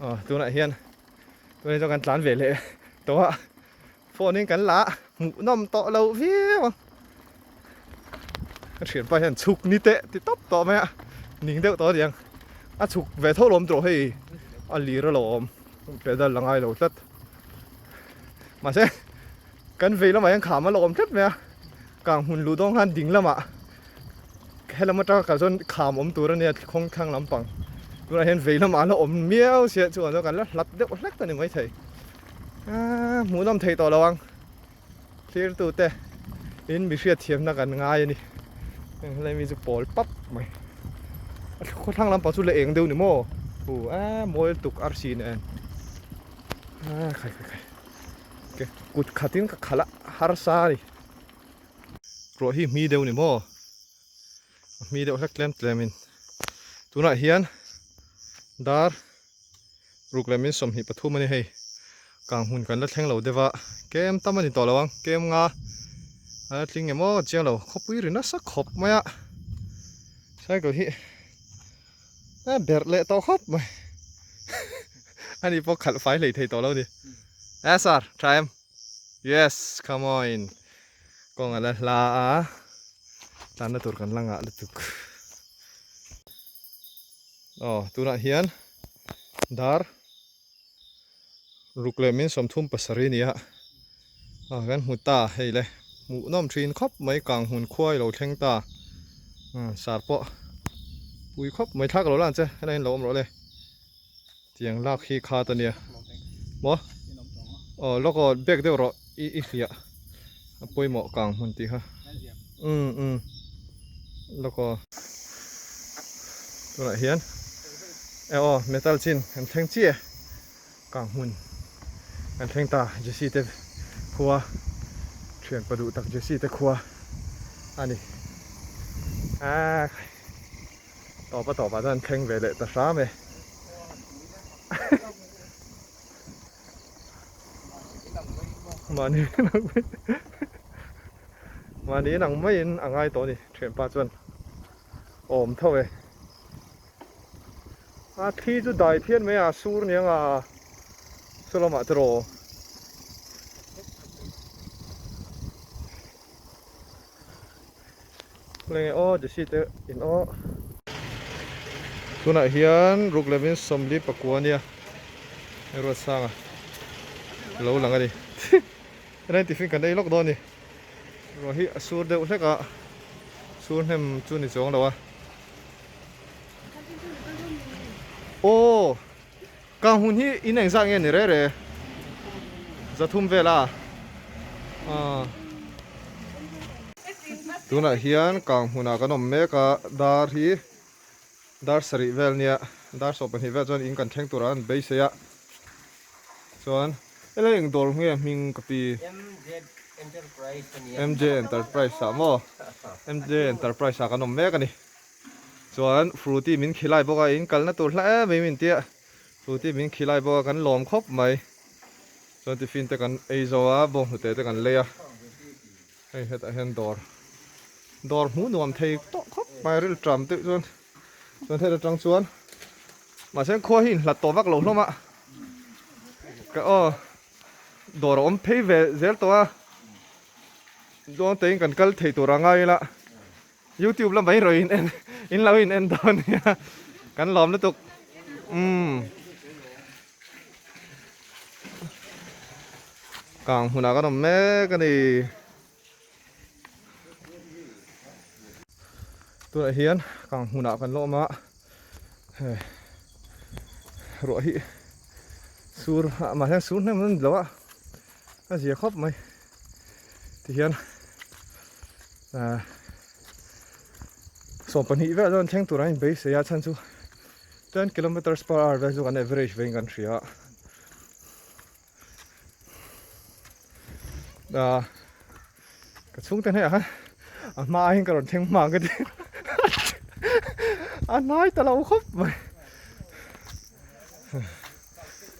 Aw tunah hian tunah chuan kan tlan ve leh tawh a phone in kan la hmuhnawm tawh lo viau ang ka thianpa hian chhuk ni teh ti tawp tawh mai a ning deuh tawh aniang a chhuk ve tho lawm tawh hei a lir alawm pedal la ngai lo tlat mahse kan vei lamah hian kham a la awm tlat mai a kang hmun luh dawn khan ding lamah helam atanga kal chuan kham awm tur a nia khawng thlang lampang tunah hian vei lamah a la awm miau sia chuan kan la hlat deuh hlek a ni maithei aaa hmuhnawm thei tawh lo ang thlir tute in mi hriatthiamna kan ngai a ni helai mi chu pawl pap mai a khaw thlang lampang chu la eng deuh ni maw hu aaa mawi lutuk arsi nen aaa khai khai khai ke kut khatin ka khalh a harsa a ni. Ruah hi hmi deuh ni maw? A hmi deuh hlek tlem tlemin tunah hian dar ruk leh min 23 a ni hei. Kang hmun kan la thleng lo deuh a, kem tam a ni tawh lo ang, kem nga a la tling emaw ka chiang lo, khawpui ri nasa khawp mai a, cycle hi a berh leh tawh khawp mai ani pawh khalh fai hlei thei tawh lo a ni. Eh sir, tha em? Yes, come on. Kawng a la hla a, tlanna tur kan la ngah lutuk. Aw, tunah hian dar ruk leh min 37 a ni a. Aw, kan hmu ta hei le. Hmuhnawm thin khawp mai kang hmun khua i lo thleng ta. Sar pawh pui khawp mai thlak lo lan che, helai in lo awm rawh le. Tiang lak hi khat a nia maw aw lawk aw bag deuh rawh i i hliah a pawimawh kang hmun tih kha umm umm lawk aw tunah hian e aw metal chin kan thleng chiah kang hmun kan thleng ta Jesse te khua thian pa duh tak Jesse te khua a ni ah. Tawp a tawpah chuan thleng ve leh ta hram e. Mahni nang mai Mahni nang maiin a ngai tawh a ni thianpa chuan awm tho e. A thli chu dai phian mai a sur niang a saw lamah te rawh. Leng aw Jesse te in aw. Tunah hian ruk levin 49 ania hei Ruatsanga lo lang a ni. Helain tiffin kan ei lawk dawn a ni. Ruah hi a sur deuh hlek a, sur hnem chu ni chuang lo a. Aw kang hun hi in engzah nge ni re re? 300 vel a. Aw. Tunah hian kang hmunah kan awm mek a, dar hi dar sarih vel nia, dar 12 vel chuan in kan thleng turah an beisei a, chuan helai eng dawr nge hming ka pi? MJ Enterprise a nia. MJ Enterprise ah maw? MJ Enterprise ah kan awm mek a ni. Chuan Frooti min khilai bawk a, in kalna tur hla em em in tia Frooti min khilai bawk a, kan lawm khawp mai. Chuan tiffin te kan ei zo a, bawnghnute te kan lei a. Hei hetah hian dawr dawr hmuh nuam thei tawh khawp mai ril tram deuh chuan chuan heta tang chuan mahse khua hi inhlat tawh vak lo hlawm a ka aw dawr a awm phei ve zel tawh a dawn te in kan kal thei tur a ngai ila youtube lamah in rawn in en in lo in en dawn nia kan lawm lutuk umm. Kang hmunah kan awm mek a ni. Tunah hian kang hmunah kan la awm a, hei ruah hi sur ah mah hian sur hnem a ni lo a, a zia khawp mai. Tihian ah 12 vel chuan thleng turah a inbeisei a chhan chu 10 kilometers per hour vel chu kan average vein kan hria a. Ah ka chhungte hneh ah khan a hma ah hian ka rawn thleng hma ang ka ti a hnai ta lo khawp mai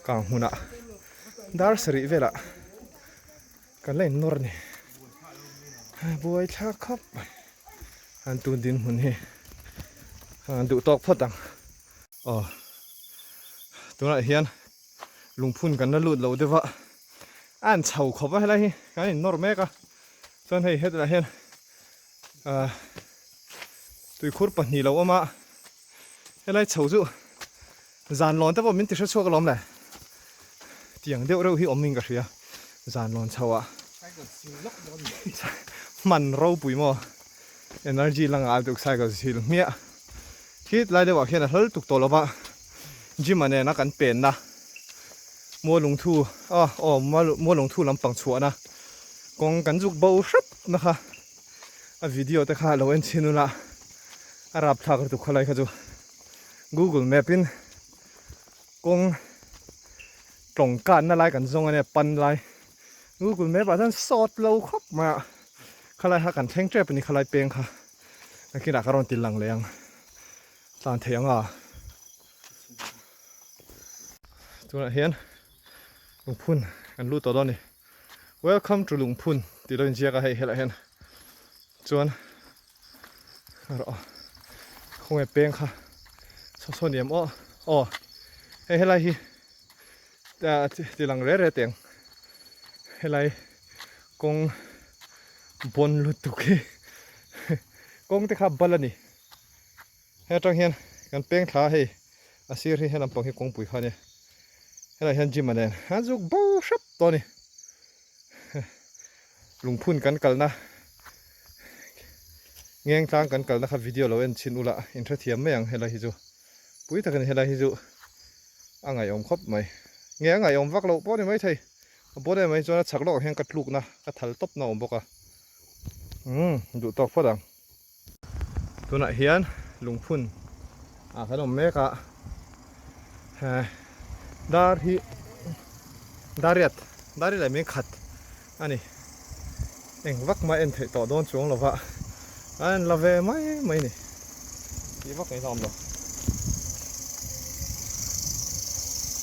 kang hmunah dar sarih velah kan la innawr a ni buai thlak khawp mai an tun dinhmun hi an duh tawk phawt ang aw. Tunah hian lungphun kan la lut lo deuh a, a han chho khawp a helai hi kan in nawr mek a, chuan hei hetah hian ahh tuikhur pahnih lo awm a, helai chho chu zan lawn te pawh min ti hre chhuak alawm le, tiang deuh reuh hi awm in ka hria zan lawn chho ah hman ropui maw energy la ngal tuk cycle sil hmiah. Khi tlai deuhah khian a hlal tuk tawh lova, Jim-a nena kan penna Mualungthu ah aw Mualungthu lampang chhuahna kawng kan zuk bo hrep na kha a video te kha lo en chhin ula a rapthlak lutuk khalai kha chu Google Map in kawng tawng kanna lai kan zawng ania pan lai Google Map ah chuan sawt lo khawp mai a khalai kha kan thleng tep a ni khalai peng kha. Nakinah ka rawn ti lang leh ang tlan thei ang a. Tunah hian lungphun kan lut tawh dawn a ni. Welcome to lungphun tih lo inziak a hei helaiah hian chuan erawh khawnge peng kha saw saw ni em aw aw hei helai hi ti lang re re teng helai kawng bawn lutuk hi kawng te kha bal a ni he atang hian kan peng thla a hei a sir hi he lampang hi kawngpui kha a nia helaiah hian gym a nen a zuk bo hrep tawh a ni lungphun kan kalna ngeng tlang kan kalna kha video lo en chhin ula in hrethiam mai ang helai hi chu pui tak a ni helai hi chu a ngaihawm khawp mai nge a ngaihawm vak loh pawh a ni maithei. A bawr em mai chuan a chhak lawkah hian ka tlukna ka thal tawp na awm bawk a umm duh tawk phawt ang. Tunah hian lungphun ah kan awm mek a he dar hi dariat dariat leh min khat a ni eng vak mah en theih tawh dawn chuang lova a en la ve mai mai a ni tih vak ngaihna awm lo.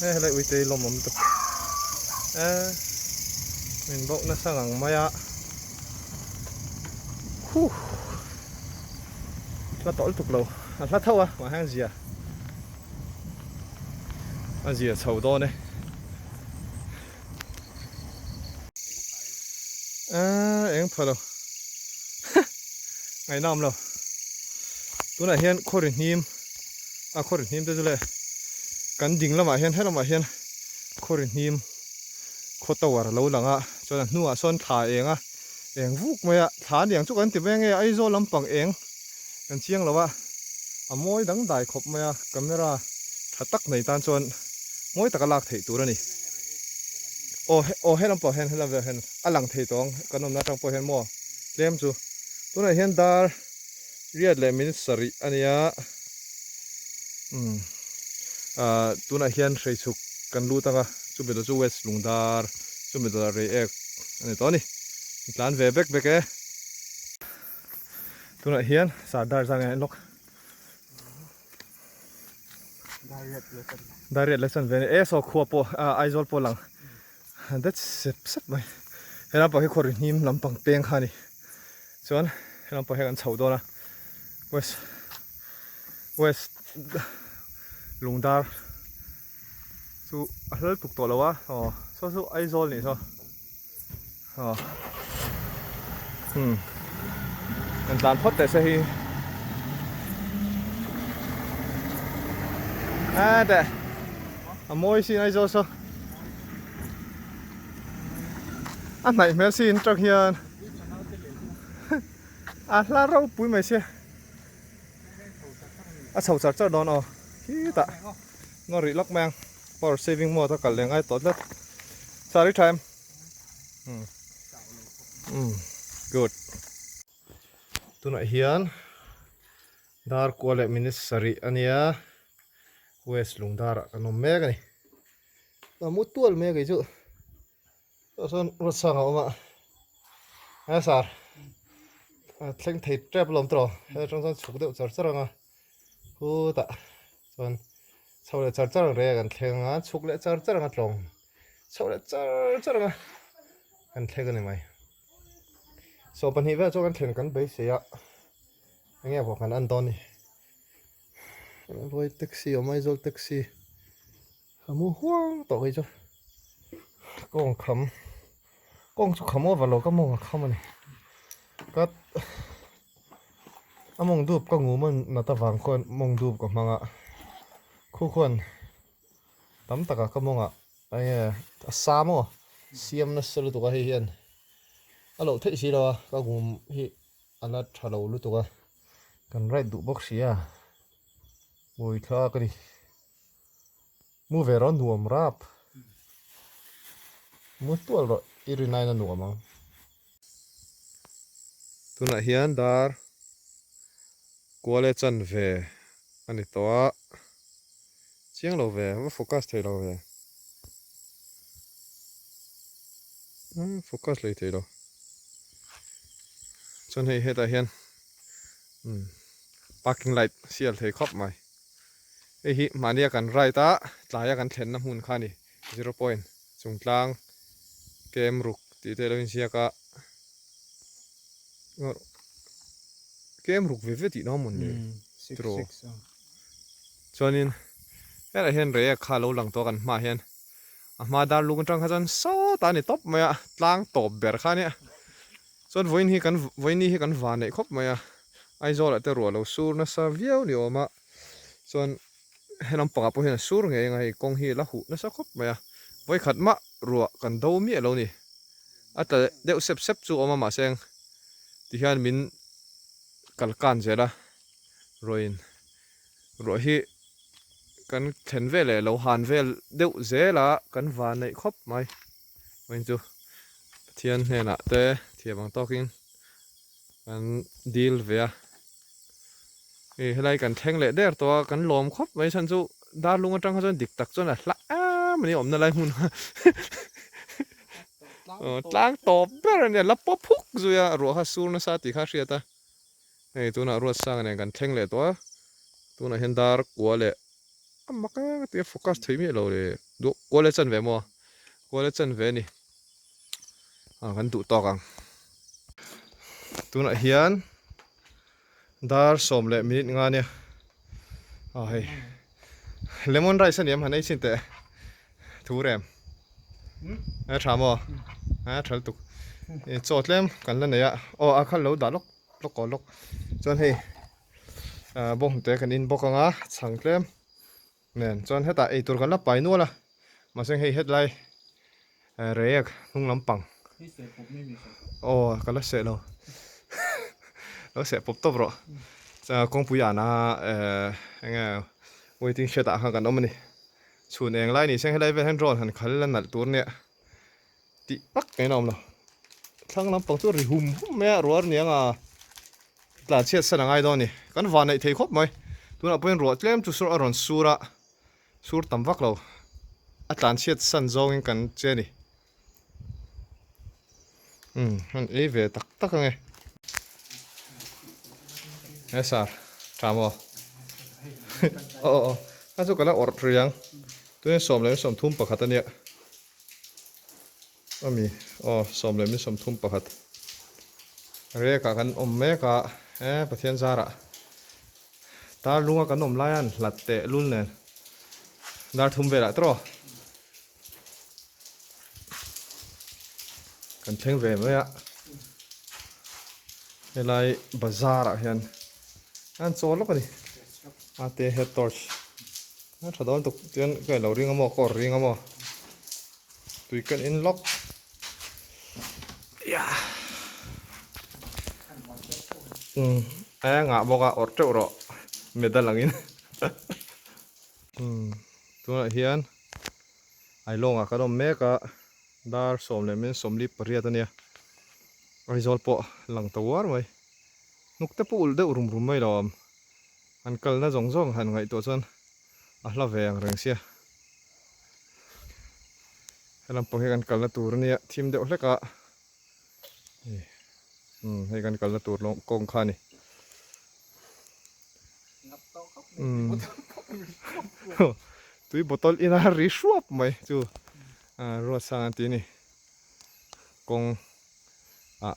He helai uite hi lawmawm tuk e min bauh nasa ngang mai a huh hla tawlh tuk lo a hla tho a mah hian zia a zia chho dawn e eng pha lo ngaihna awm lo tunah hian khawri hnim a khawri hnim te chu le kan ding lamah hian helamah hian khawri hnim khaw tower a lo lang a chuan a hnuah sawn thla eng a eng vuk mai a thla a niang chu kan ti mai ange Aizawl lampang eng kan chiang lo a a mawi dangdai khawp mai a camera tha tak nei tan chuan mawi taka lak theih tur a ni aw aw helam pawh hian helam velah hian a lang thei tawh ang kan awmna atang pawh hian maw tlem chu tunah hian dar riat leh minute sarih a nia umm ah tunah hian hreichhuk kan lut ang a chumi dawh chu west lungdar chumi dawhah reiek a ni tawh a ni tlan ve bek bek e. Tunah hian Sardar zang a en lawk. Dariat lesson ve e saw khua pawh Aizawl pawh lang det sep sep mai. He lampang hi khawri hnim lampang peng kha a ni. Chuan he lampang hi kan chho dawn a West West Lungdar chu a hlal tuk tawh lo a aw saw chu Aizawl nih saw. Aw hmm kan tlan phawt teh se hi a teh a mawi sin Aizawl saw a hnaih hmel sin tang hian a hla ropui mai sia a chho char char dawn aw khitah nawr rih lawk mai ang power saving mode a kal leh ngai tawh tlat sorry tha em um um good tunah hian dar kua leh minute sarih a nia west lungdar ah kan awm mek a ni a mu tual mai a kei chu tah chuan ruatsang a awm a he sar a thleng thei tep alawm tawh he atang chuan chhuk deuh char char ang a khutah chuan chho leh char char ang rei a kan thleng ang a chhuk leh char char ang a tlawng chho leh char char ang a kan thleng a ni mai 12 vel chuan kan thlen kan beisei a eng nge vawk kan en dawn ni vawi taxi awm Aizawl taxi. Ka mu huang tawh hi chu kawng kham kawng chu kham over lo ka mawng a kham a ni ka a mawng dup ka ngum a nat avang khuan mawng dup ka hmang a khu khuan tam takah ka mawngah enge a sa maw siam nasa lutuk a hei hian a loh theih si lo a ka ngum hi a la tha lo lutuk a kan ride duh bawk si a buaithlak a ni. Mu ve rawh nuam rap. Mu tual rawh i rinai na nuam ang. Tunah hian dar kual e chan ve a ni tawh a, chiang lo ve, va focus thei lo ve. Focus lei thei lo. Chuan hei hetah hian parking light sial thei khawp mai. Hei hi mahnia kan ride a, tlaia kan thlenna hmun kha a ni, zero point chungtlang kem ruk tih te a lo inziak a, kem ruk ve ve tih na mawn ni tiraw chuanin helaiah hian rei a kha a lo lang tawh a kan hmaah hian a hma dar lung atang kha chuan sawtah a ni tawp mai a, tlang tawp ber kha a nia. Chuan vawiin hi kan vawiin hi kan van neih khawp mai a, Aizawl ah te ruah lo sur nasa viau ni awm a, chuan helam pangah pawh hian a sur ngei anga hei kawng hi la huh nasa khawp mai a, vawikhat mah ruah kan do miah lo ni, a tla deuh sep sep chu awm a mahse tihian min kal kan zel a, ruahin ruah hi kan thlen vel leh lo han vel deuh zel a kan van neih khawp mai. Vawiin chu Pathian hnenah te thiam ang tawkin kan dil ve a, hei helai kan thleng leh der tawh a, kan lawm khawp mai chhan chu darlung atang kha chuan dik tak chuan a hla em a ni awmna lai hmun kha tlang tawp ber a nia la pawp huk zui a ruah kha sur nasa tih kha a hriat a, hei tunah Ruatsanga nen kan thleng leh tawh a, tunah hian dar kua leh A mak e tia focus thei miah lo le duh kual e chan ve maw kual e chan ve a ni a kan duh tawk ang tunah hian dar sawm leh minute nga nia a hei lemon rice a ni em han ei chhin teh thu rem a tha maw a tha lutuk chaw tlem kan la nei a aw a kha lo dah lawk lawk aw lawk chuan hei. Ahh bawnghnute kan in bawk ang a chhang tlem nen chuan hetah eitur kan la pai nual a mahse hei hetlai rek hnung lampang aw ka la seh lo lo seh pawp tawp rawh chuan kawngpui ana ehh enge waiting shed ah khan kan awm a ni chhun eng lai ni se helai vel hian drone han khal la nalh tur nia tih vak mai a awm lo thlang lampang chu ri hum hum mai a ruar niang a tlan chhiat san a ngai dawn a ni kan van neih thei khawp mai tunah pawhin ruah tlem chu a rawn sur a sur tam vak lo a tlan chhiat san zawngin kan che a ni umm han ei ve tak tak ang e he sar tha maw aw aw a chu ka la awrh riang tuna sawm leh sawmthum pakhat a nia. Ami aw 11:31 Rek ah kan awm mek a e Pathian zarah tar lunga kan awm lai a an hlat teh lul nen dar thum velah tawh kan thleng ve mai a helai bazar ah hian an chawl lawk a ni a te head torch. A tha dawn tuk chuan ka lo ring a maw ka awrh ring a maw tui kan in lawk umm a ngah bawk a awrh teuh rawh medal angin umm tunah hian Ailawngah kan awm mek a dar 18:48 a nia Aizawl pawh lang ta uar mai hnuk te pawh ulh deuh rum rum mai lo a awm. An kalna zawng zawng han ngaihtuah chuan a hla ve ang reng sia. Helam pawh hi kan kalna tur a nia, thim deuh hlek a. Umm hei kan kalna tur lawng kawng kha a ni. Umm tui bottle ina ri hruap mai chu Ruatsang an ti a ni. Kawng ah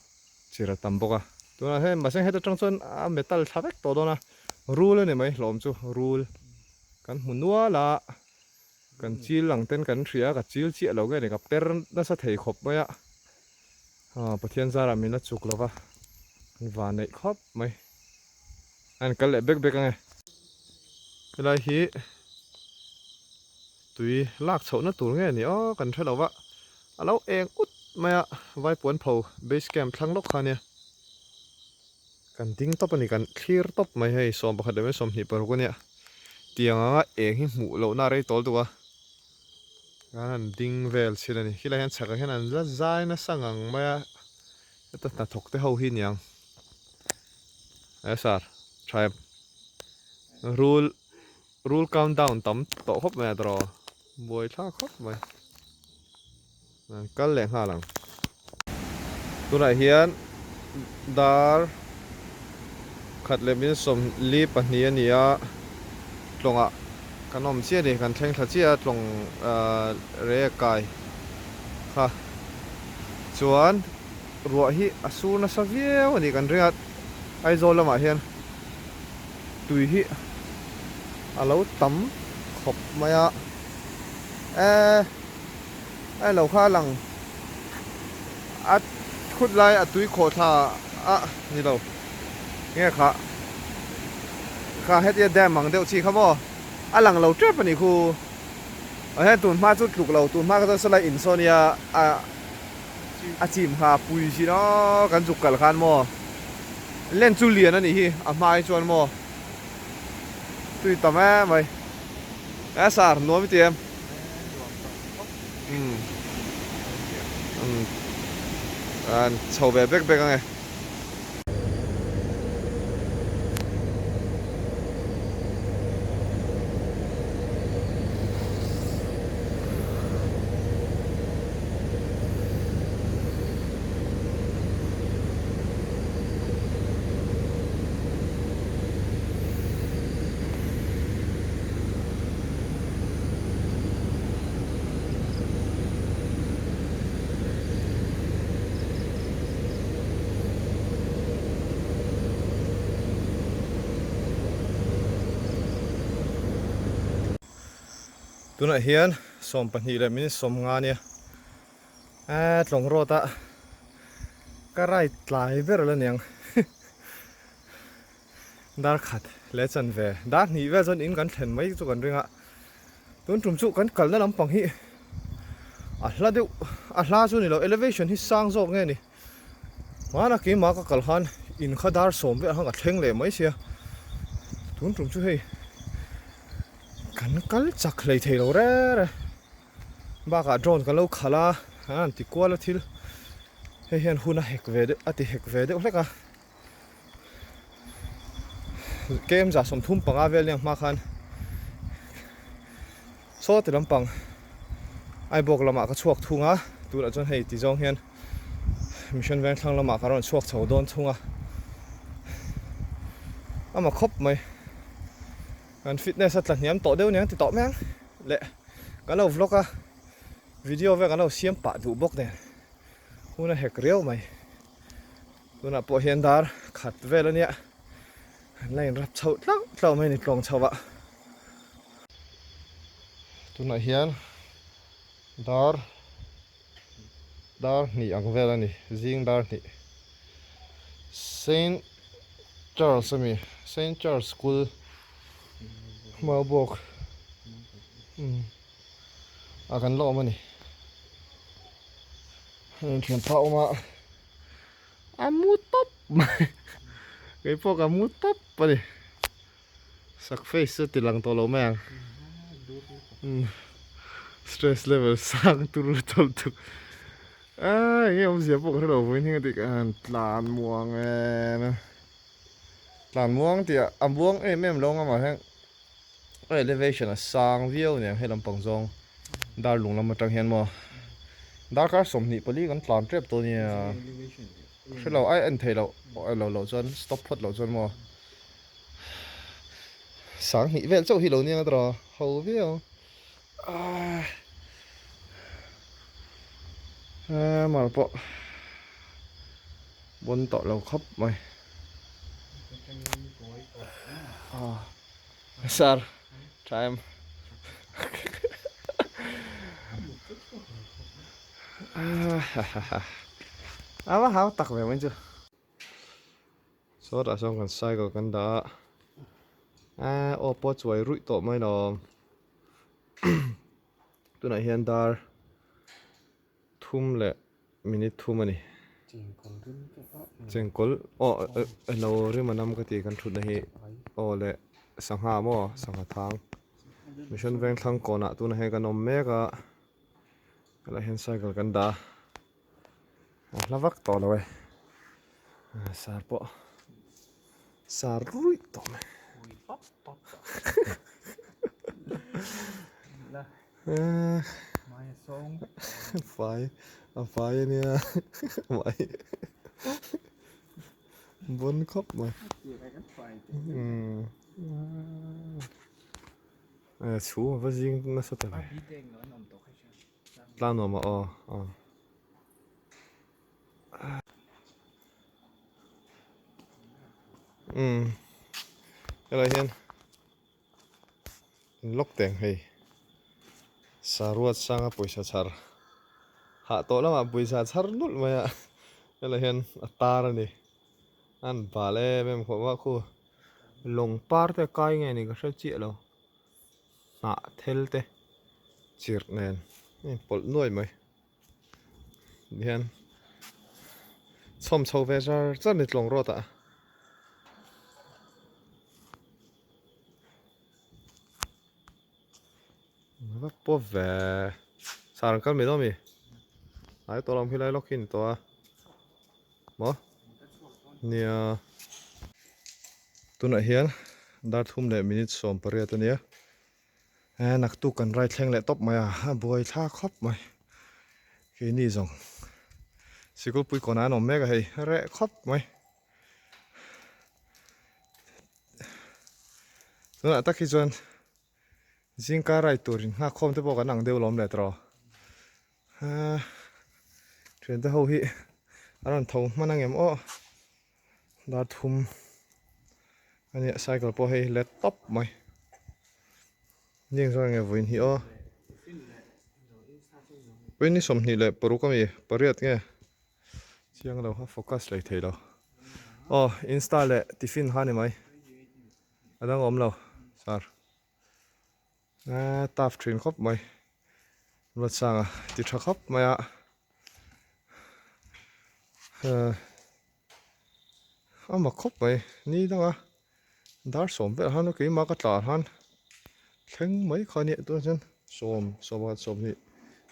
chir a tam bawk a tunah hian mahse heta tang chuan a metal thla vek tawh dawn a rul a ni mai hlawm chu rul kan hmu nual a. Kan chil ang ten kan hria a, ka chil chiah lo nge ni ka per nasa thei khawp mai a, aw Pathian zarah min la chuk lo va, kan van neih khawp mai. A in kal leh bek bek ange. Helai hi tui lak chhohna tur nge ni aw kan hre lo va, a lo eng ut mai a, Vaipuanpho base camp thlang lawk kha ania. Kan ding tawp a ni, kan thlir tawp mai hei 11 leh 26 a nia. Tiang anga eng hi hmuh lohna a rei tawl deuh a, kan han ding vel chhin a ni. Khilai hian chhakah hian an la zai nasa ngang mai a, heta hnathawk te ho hi niang. E sir, tha em? Rul rul count down tam tawh khawp mai a tawrh aw, buai thlak khawp mai. An kal leh nghal ang. Tunah hian dar khat leh min 42 a ni a, tlawngah kan awm chiah a ni, kan thleng thla chiah a tlawng rei a kai kha chuan ruah hi a sur nasa viau a ni kan ring a, Aizawl lamah hian tui hi a lo tam khawp mai a, e. A lo kha a lang a khut lai a tui khawh thla a ni lo nge kha kha hetia dam ang deuh chi kha maw a lang lo tep a nih khu a hian tun hma chu tluk lo tun hma kha chuan sawlai in saw nia a a chim kha a pui thin aw kan zuk kal khan maw len chu lian a nih hi a hma hi chuan maw tui tam em mai e sar nuam i ti em. Umm umm an chho ve bek bek ange. Tunah hian 12 leh minute 50 nia eee tlawng road a ka ride tlai ber la niang. Dar khat leh chanve dar hnih vel chuan in kan thlen mai chu kan ring a, tun tum chu kan kalna lampang hi a hla deuh a hla chu ni lo elevation hi sang zawk nge ni hmana keimah ka kal khan in kha dar sawm vel khan ka thleng leh mai sia tun tum chu hei kan kal chak hlei thei lo reng reng bakah drone kan lo khalh a an ti kual a thil hei hian hun a hek ve deuh a ti hek ve deuh hlek a. Kem 35 vel nia hma khan saw ti lampang Aibawk lamah ka chhuak thung a, tunah chuan hei ti zawng hian Mission Vengthlang lamah ka rawn chhuak chho dawn thung a, ama khawp mai kan fitness a tla hniam tawh deuh aniang ti tawh mai ang leh kan lo vlog a video vel kan lo siam pah duh bawk nen hun a hek riau mai. Tunah pawh hian dar khat vel a nia, an la inrap chhoh tlauh tlauh mai a ni tlawng chho ah. Tunah hian dar dar hnih ang vel a ni, zing dar hnih. Saint Charles a mi, Saint Charles School Maubawk ah kan la awm a ni. Thianpa awm a. A mu tawp mai kei pawh ka mu tawp a ni sak face chu ti lang tawh lo mai ang stress level sang tur tawp tuk a enge awmzia pawh ka hre lo vawiin hi ka tih khan tlan muang em a tlan muang tih ah a muang em em lo ang amah hian elevation a sang viau aniang he lampang zawng dar lung lam atang hian maw darkar 24 kan tlan tep tawh ania hrelo ai en theih loh lo loh chuan stop phawt loh chuan maw sang hnih vel chauh hi lo nia tawh ho viau ah mar pawh bawn tawh lo khawp mai ah sir time. A va hau tak ve mai chu. Sawtah sawn kan cycle kan dah a, a aw pawh a chuai ruih tawh mai lo. Tunah hian dar thum leh minute thum a ni. Chengkawl aw elo rim a nam ka ti kan thutna hi aw leh sangha maw sangha thang mission veng thlang kawnah tunah hian kan awm mek a. Helai hian cycle kan dah a, a hla vak tawh lo e, sar pawh sar ruih tawh mai. Fai a fai a nia mai bawn khawp mai. Chhum a va zing nasa ta ve. Tlang nuam a aw aw. Umm helai hian in lock teng hei saruat sanga pawisa chhar hah tawh lamah pawisa chhar nulh mai a helai hian a tar a ni an bal em em khawp a khu. Lawng par te a kai nge ni ka hre chiah lo hnah thel te chirh nen a inpawlh nuai mai tihian chhawm chho ve zar zar ni tlawng rawt ah va pawp ve sar an kal mai dawn a mi tlai tawh lam khi lai lawk hi a ni tawh a. Maw? Nia. Tunah hian dar thum leh minute 18 a nia. Eh naktuk kan rai thleng leh tawp mai a, a buai thla khawp mai. Keini zawng sikul pui kawnah an awm mek a hei, reh khawp mai. Tunah tak hi chuan zingkar rai turin nghak khawm te pawh kan ang deuh lawm leh tawh. Ahh thiante ho hi an rawn tho hman angem aw dar thum a nia cycle pawh hei let tawp mai ning zawng nge vawiin hi aw vawiin ni 26 ami pariat nge chiang lo a focus lei thei lo aw insta leh tiffin kha a ni mai a dang awm lo sir. Aaa tough thin khawp mai Ruatsanga ti tha khawp mai a a mak khawp mai ni danga dar sawm velah khan keimah ka tlar khan thleng mai kha nia tunah chuan sawm sawm pakhat sawmhnih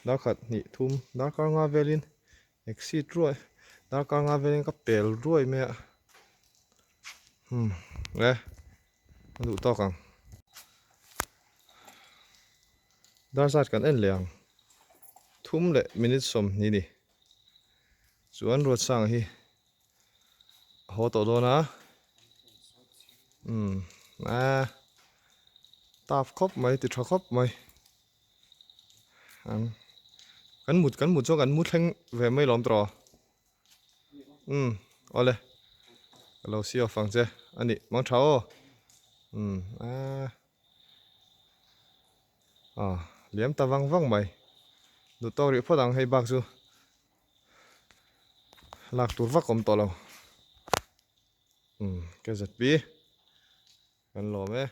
dar khat hnih thum darkar nga velin exit ruai darkar nga velin ka pel ruai mai a umm e. A duh tawk ang. Dar zat kan en leh ang. Thum leh minute 20 ni. Chuan Ruatsanga hi a haw tawh dawn a. Umm a tough khawp mai ti tha khawp mai. An kan mut kan mut chuan kan mu thleng ve mai lawm tawh. Umm awle ka lo see off ang che a nih mang tha aw umm aaa aw liam ta vang vang mai duh tawk rih phawt ang hei bak chu lak tur vak awm tawh lo umm KZP kan lawm e.